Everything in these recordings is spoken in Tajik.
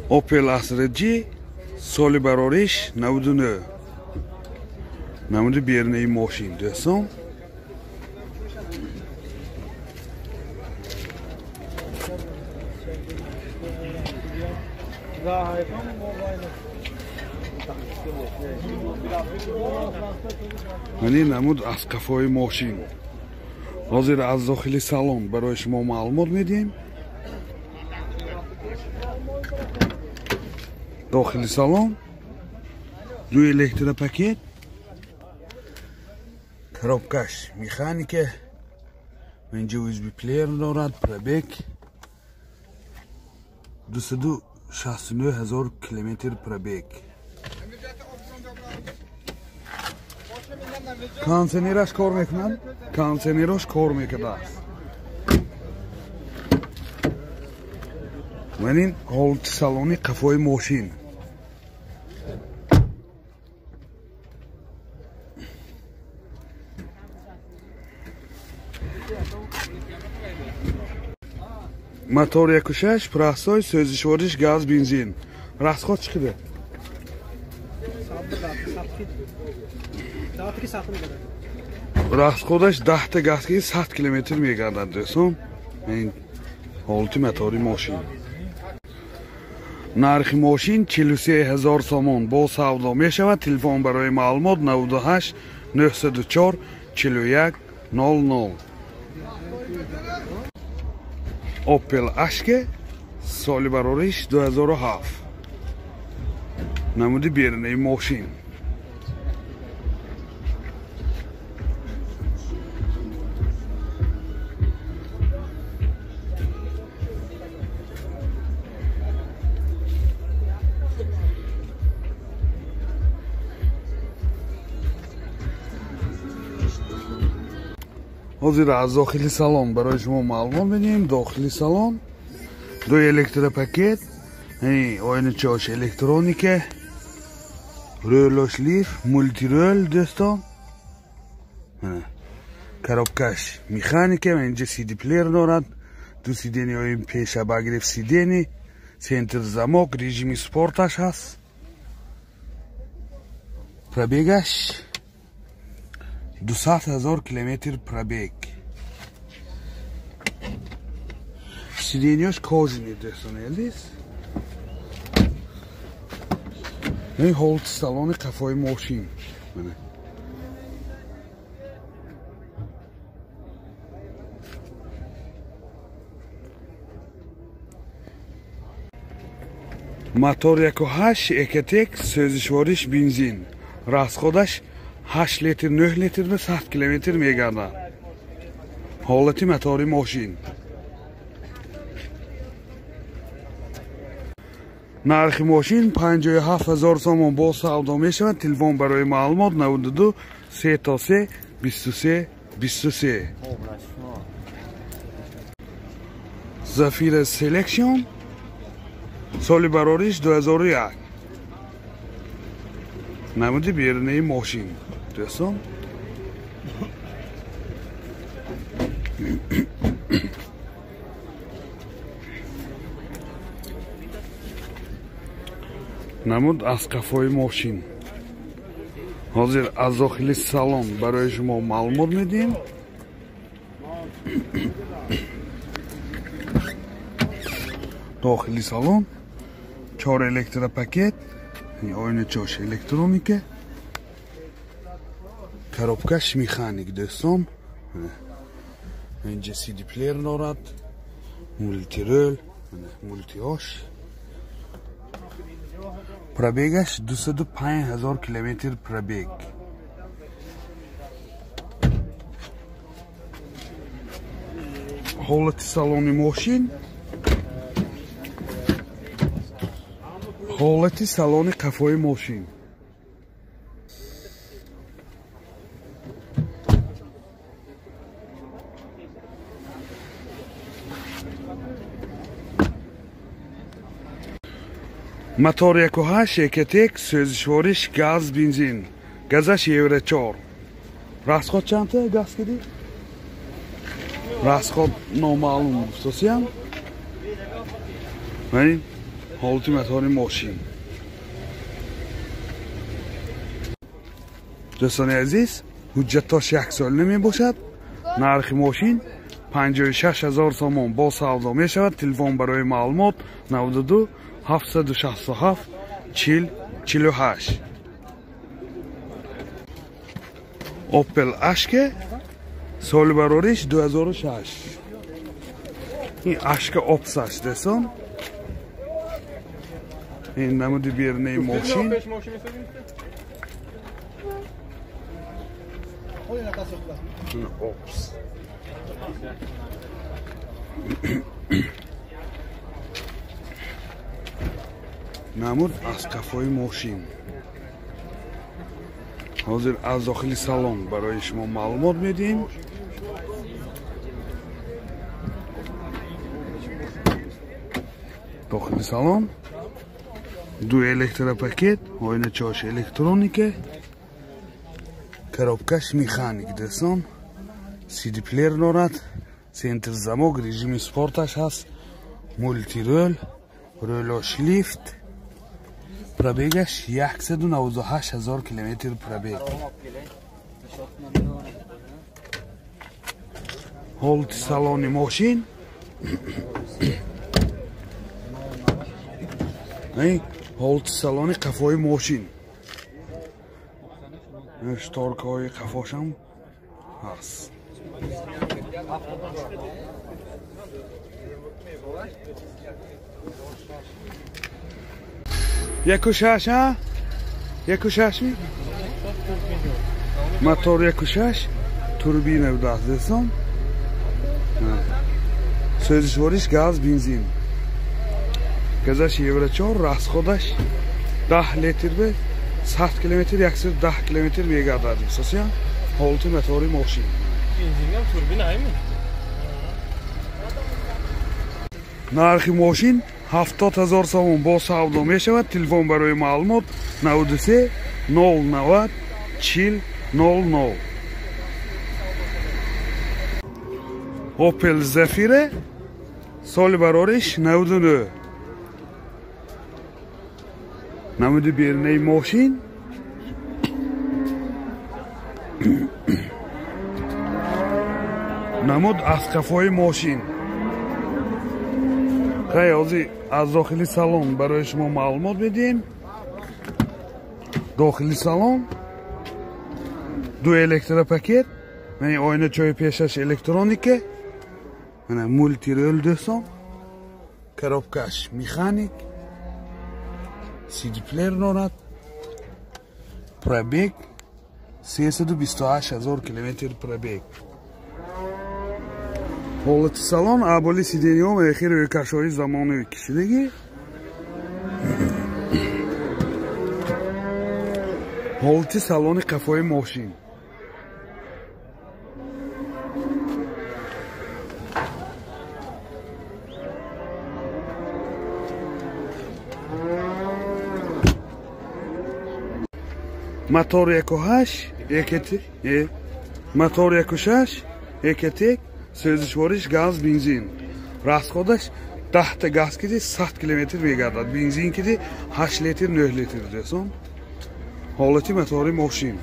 Opel Astra G соли барориш 99. Намуди берунаи мошин дӯстон. Мани намуд аз қафои мошин. Ҳозир аз дохили салон барои шумо маълумот медиҳем. Дохили салон ду электропакет, коробкаш механика, инҷа USB плеер дорад, пробег 269 000 километр пробег. Кондиционераш кор мекунад, кондиционераш кор мекунад. Ман ин ҳолати салони қафои мошин. Мотор 1.6, простой, сӯзишвориш газ, бензин. Расход чӣ қадар? Расходаш 10 та газ ки 100 километр мегардад дӯстон. Ин ҳолати мотори мошин. Нархи мошин 43 000 сомон бо савдо мешавад. Телефон барои маълумот 98 904 41 00. Opel Ashke соли барориш 2007. Намуди берунаи мошин. Ҳозир аз дохили салон барои шумо маълумот медиҳем. Дохили салон ду электропакет, оиначаош электроника, рӯлош лиф, мултирӯл дӯстон, коробкаш механика, инҷа CD плеер дорад, ду сидениҳои пеша обогрев сидени, центр замок, режими спорташ ҳаст. Пробегаш 200 000 километр пробег. Сиденьяш кожаный дӯстони азиз. Ин ҳолати салони қафои мошин. Мотор 1.8 Ecotec, сӯзишвориш бензин. Расходаш 8 литр, 9 литр ва 100 километр мегардад. Ҳолати мотори мошин. Нархи мошин 57 000 сомон бо савдо мешавад. Телефон барои маълумот 92 3 23 23. Zafira Selection соли барориш 2001. Намуди берунаи мошин дӯстон. Намуд аз қафои мошин. Ҳозир аз дохили салон барои шумо маълумот медиҳем. Дохили салон 4 электропакет, оиначаош электроника, коробкаш механик дӯстон. Инҷа CD плеер дорад, мултирӯл, мултиош. Пробегаш 205 000 километр пробег. Ҳолати салони мошин, ҳолати салони қафои мошин. Мотор 1.8 Ecotec, сӯзишвориш газ, бензин. Газаш Евро 4. Расход чандта газ киди? Расход номаълум гуфтосиям. Ман Ҳолати мотори мошин. Дӯстони азиз, ҳуҷҷатош як сол намебошад. Нархи мошин 56 ҳазор сомон бо савдо мешавад. Телефон барои маълумот 92 767 40 48. Opel Ashke соли барориш 2006. Ин Ashke Opsаш дӯстон. Ин намуди берунаи мошин. Опс. Намуд аз қафои мошин. Ҳозир аз дохили салон барои шумо маълумот медиҳем. Дохили салон ду электропакет, оиначаош электроника, коробкаш механик дӯстон, CD-плеер дорад, центр замок, режими спорташ ҳаст, мултирол, рӯлош лифт, пробегаш 198 ҳазор километр пробег. Ҳолати салони мошин. Ҳолати салони қафои мошин. Шторкаҳои қафошам ҳаст. Яку шаш, а? Яку шаш ми? Мотор яку шаш, турбина будааст дӯстон. Сӯзишвориш газ, бензин. Газаш евро 4, расходаш 10 литр бе 100 километр, 110 километр мегардад. Асосан ҳолати мотори мошин. Бензинам турбина айми? Нархи мошин 70 ҳазор сомон бо савдо мешавад. Телефон барои маълумот 93 090 40 00. Opel Zafira соли барориш 99. Намуди берунаи мошин. Намуд аз қафои мошин. Хай, ҳозир аз дохили салон барои шумо маълумот медиҳем. Дохили салон ду электропакет, мана оиначаи пешаш электроника, мана мултирол дӯстон, коробкаш механик, CD-плеер дорад, пробег 328 ҳазор километр пробег. Ҳолати салон аболи сидениҳо охири рӯйкашҳои замонави кишидагӣ. Ҳолати салони қафои мошин. Мотор 1.8, мотор 1.6, EKT, сӯзишвориш газ, бензин. Расходаш 10 та газ киди 100 километр мегардад. Бензин киди 8 литр, 9 литр дӯстон. Ҳолати мотори мошин.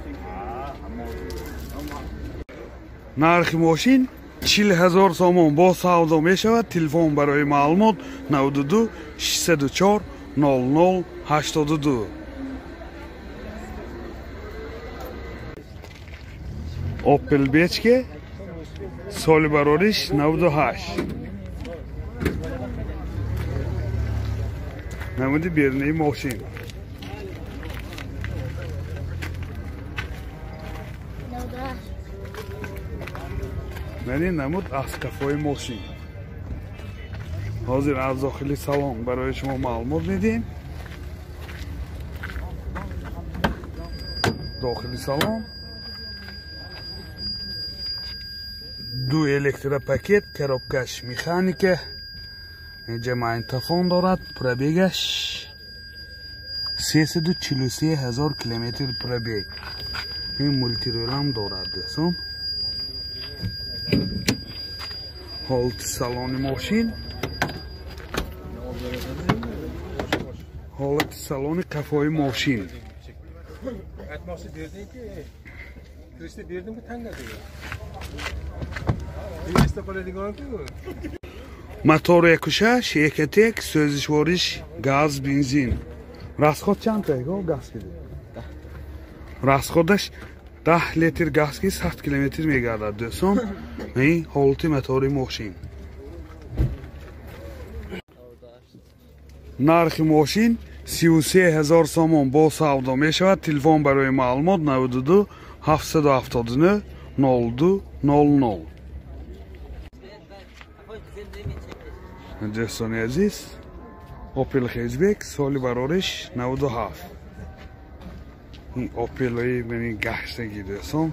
Нархи мошин 40 ҳазор сомон бо савдо мешавад. Телефон барои маълумот 92 604 00 82. Opel Bechke соли барориш 98. Намуди берунаи мошин. Мани намуд аз қафои мошин. Ҳозир аз дохили салон барои шумо маълумот медиҳем. Дохили салон ду электропакет, коробкаш механика, инҷа магнитофон дорад, пробегаш 343 ҳазор километр пробег. Ин мултиролам дорад дӯстон. Ҳолати салони мошин. Ҳолати салони қафои мошин. Мотор 1.6 Ecotec, сӯзишвориш газ, бензин. Расход чанд та газ киди? Расходаш 10 литр газ ки 100 километр мегардад дӯстон. Ин ҳолати мотори мошин. Нархи мошин 33 ҳазор сомон бо савдо мешавад. Телефон барои маълумот 92 779 02 00. Дӯстони азиз, Opel Hatchback соли барориш 97. Ин Opel-и мани гаштаги дӯстон.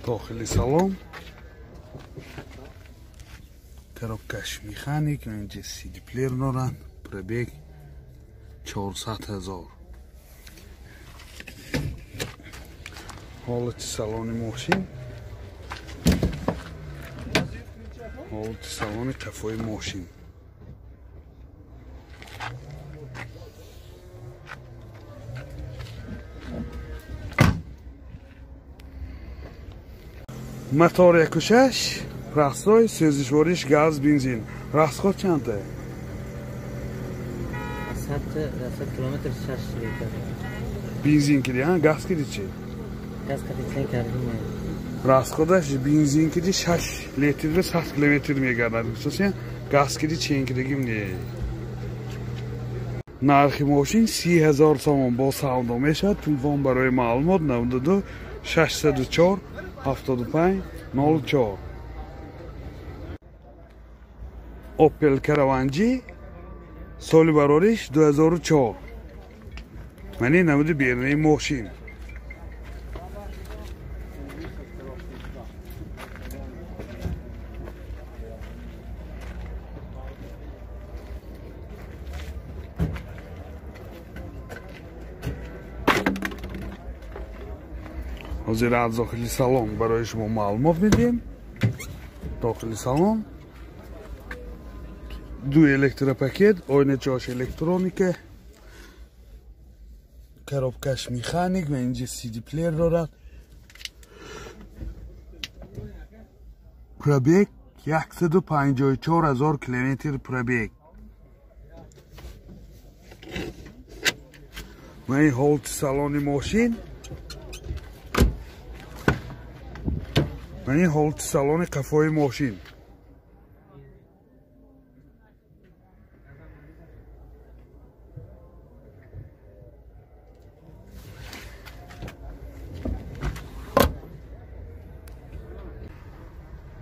Дохили салон коробкаш механик, инҷа CD плеер доранд. Пробег 400 ҳазор. Ҳолати салони мошин, ҳолати салони қафои мошин. Мотор 1.6 простой, сӯзишвориш газ, бензин. Расход чанд та? 100 километр 6 литр. Бензин киди, ҳа? Газ киди чи? Газ киди чен кардим. Расходаш бензин киди 6 литр 100 километр мегардад. Хусусан газ киди чен кидигим не. Нархи мошин 30 ҳазор сомон бо савдо мешавад. Телефон барои маълумот 92 604 75 04. Opel Caravan G соли барориш 2004. Мани намуди берунаи мошин. Ҳозир аз дохили салон барои шумо маълумот медиҳем. Дохили салон ду электропакет, ойначаҳош электроника, коробкаш механик ва инҷа CD плеер дорад. Пробег 154 ҳазор километр пробег. Ва ин ҳолати салони мошин. Ва ин ҳолати салони қафои мошин.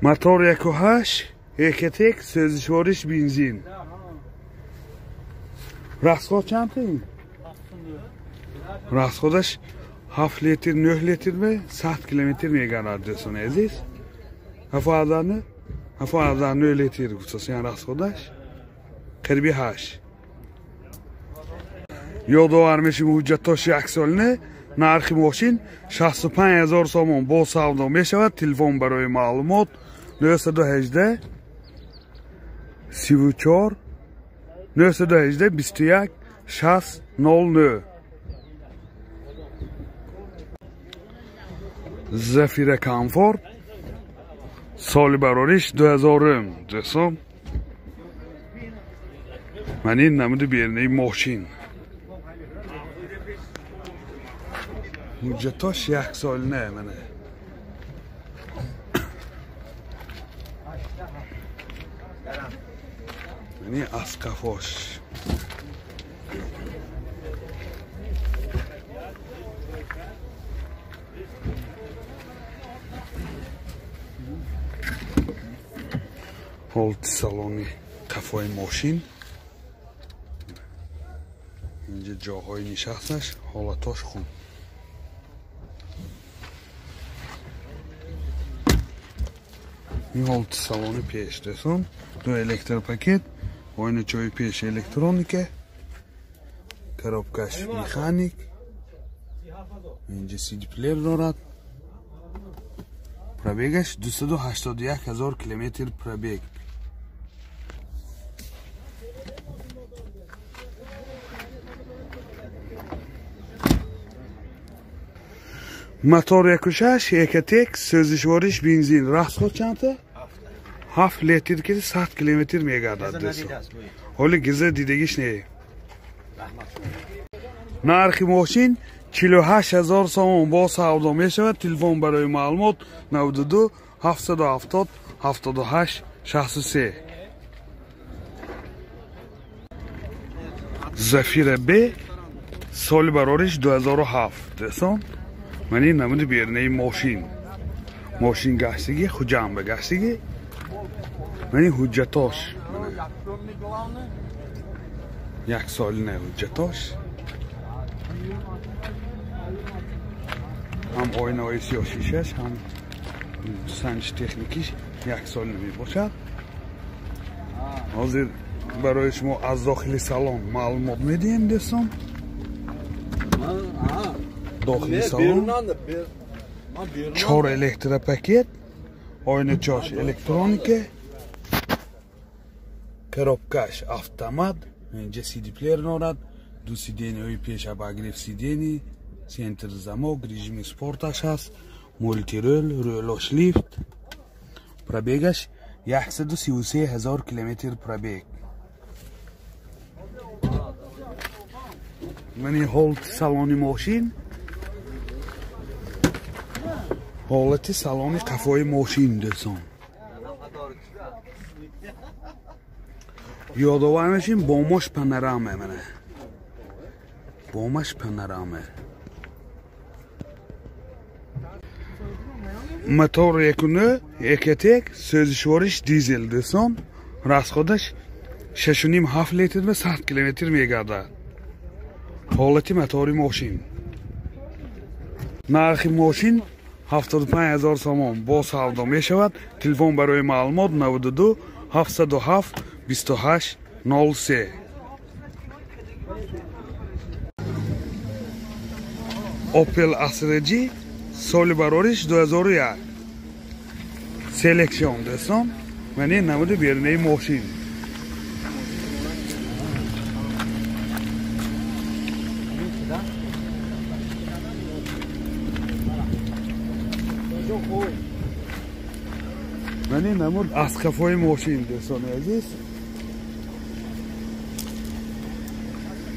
Мотор 1.8 Ecotec, сӯзишвориш бензин. Расход чанд та? Расходаш 7 литр 9 литр 100 километр мегардад дӯстони азиз. 7.9 литр гуфтасян расходаш қариби 8. Ёдовар мешим ҳуҷҷатош як солина. Нархи мошин 65 ҳазор сомон бо савдо мешавад. Телефон барои маълумот 918 34 918 21 60 09. Zafira Comfort соли барориш 2000 дӯстон. Ман ин намуди берунаи мошин. Ҳуҷҷатош як солина мана. Мани аз қафош. Ҳолати салони қафои мошин. Инҷа ҷоҳои нишасташ, ҳолатош хуб. Ин ҳолати салони пеш дӯстон, ду электропакет, оиначаҳои пеш электроника, коробкаш механик, инҷа CD-плеер дорад. Пробегаш 281 ҳазор километр пробег. Мотор 1.6 Ecotec, сӯзишвориш бензин. Расход чандта? 7 литр ки 100 километр мегардад дӯстон. Ҳоли гиза дидагиш не. Нархи мошин 48 ҳазор сомон бо савдо мешавад. Телефон барои маълумот 92 770 78 63. Зафира Б соли барориш 2007 дӯстон. Ман ин намуди берунаи мошин. Мошин гаштагӣ, Хуҷанба гаштагӣ. Ман ин ҳуҷҷатош. Як соли не ҳуҷҷатош. Ҳам оинаҳои сиёҳшишаш, ҳам санҷи техникиш як сол мебошад. Ҳозир барои шумо аз дохили салон маълумот медиҳем дӯстон. Дохили салон 4 электропакет, оиначош электроника, коробкаш автомат, инҷа CD-плеер дорад, ду сиденияҳои пеш обогрев сидений, центр замок, режими спорташ ҳаст, мултирол, рӯлош лифт. Пробегаш 133 ҳазор километр пробег. Ман ин ҳолати салони мошин, ҳолати салони қафои мошин дӯстон. Ёдовар мешем бомаш панорама, мана бомаш панорама. Мотор 1.9 Ecotec, сӯзишвориш дизел дӯстон. Расходаш 6.5 литр ва 100 километр мегардад. Ҳолати мотори мошин. Нархи мошин 75 ҳазор сомон бо савдо мешавад. Телефон барои маълумот 92 707 28 03. Opel Astra G соли барориш 2001. Селекцион дӯстон. Ман ин намуди берунаи мошин. Ман ин намуд аз қафои мошин дӯстони азиз.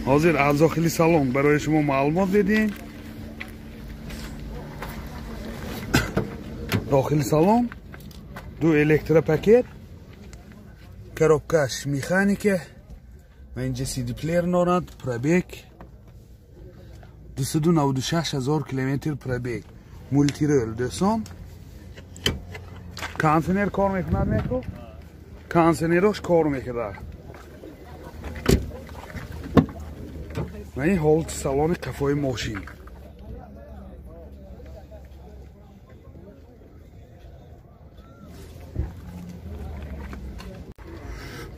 Ҳозир аз дохили салон барои шумо маълумот медиҳем. Дохили салон ду электропакет, коробкаш механика, ва инҷа CD-плеер дорад, пробег 296 ҳазор километр пробег, мултирол дӯстон. Кондиционер кор мекунад меку? Кондиционерош кор мекунад. Ва ин ҳолати салони қафои мошин.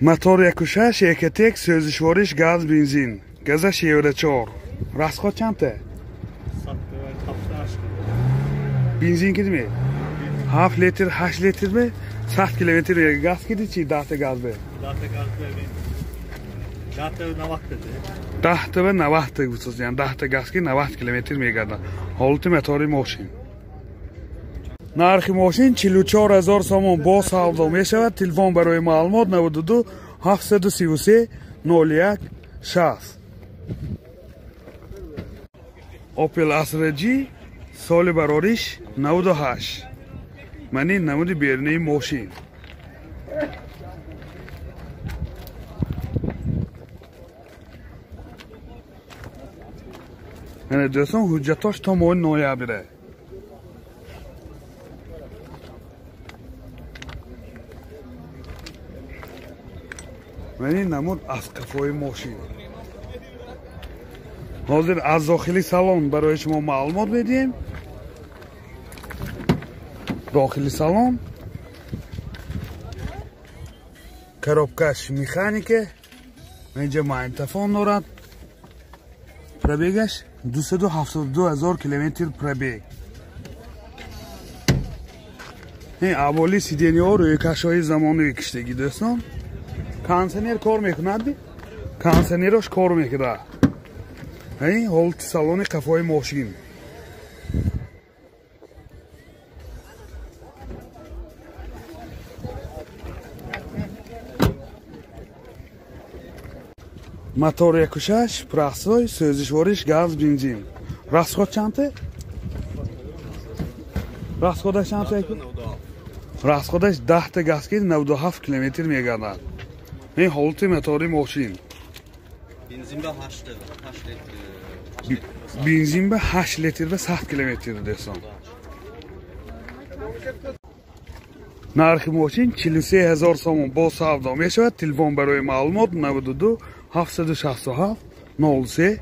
Мотор 1.6 Ecotec, сӯзишвориш газ бензин, газаш Евро 4. Расход чандта? Бензин кидми? 7 литр, 8 литр ме? 100 километр газ киди чи 10 газ бе? 10 газ бе. 10 90 10 ва 90 гуфтоз, яъне 10 газ ки 90 километр мегардад. Ҳолати мотори мошин. Нархи мошин 44 ҳазор сомон бо савдо мешавад. Телефон барои маълумот 92 733 01 60. Opel Astra G соли барориш 98. Ман ин намуди берунаи мошин. Мана дӯстон, ҳуҷҷатош то моҳи ноябре. Ман ин намуд аз қафои мошин. Ҳозир аз дохили салон барои шумо маълумот медиҳем. Дохили салон Коробкаш механика. Инҷа магнитофон дорад. Пробегаш 272 ҳазор километр пробег. Ин аввали сиденьяҳо рӯйкашҳои замонавӣ киштагӣ дӯстон. Кондиционер кор мекунад? Кондиционерош кор мекунад. Ин ҳолати салони қафои мошин. Мотор 1.6, простой, сӯзишвориш газ, бензин. Расход чанте? Расходаш чанте? Расходаш 10 та газ ки 97 километр мегардад. Ин ҳолати мотори мошин. Бензин ба 8 литр. Бензин ба 8 литр ба 100 километр дӯстон. Нархи мошин 43 ҳазор сомон бо савдо мешавад. Телефон барои маълумот 92 767 03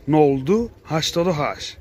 02 88.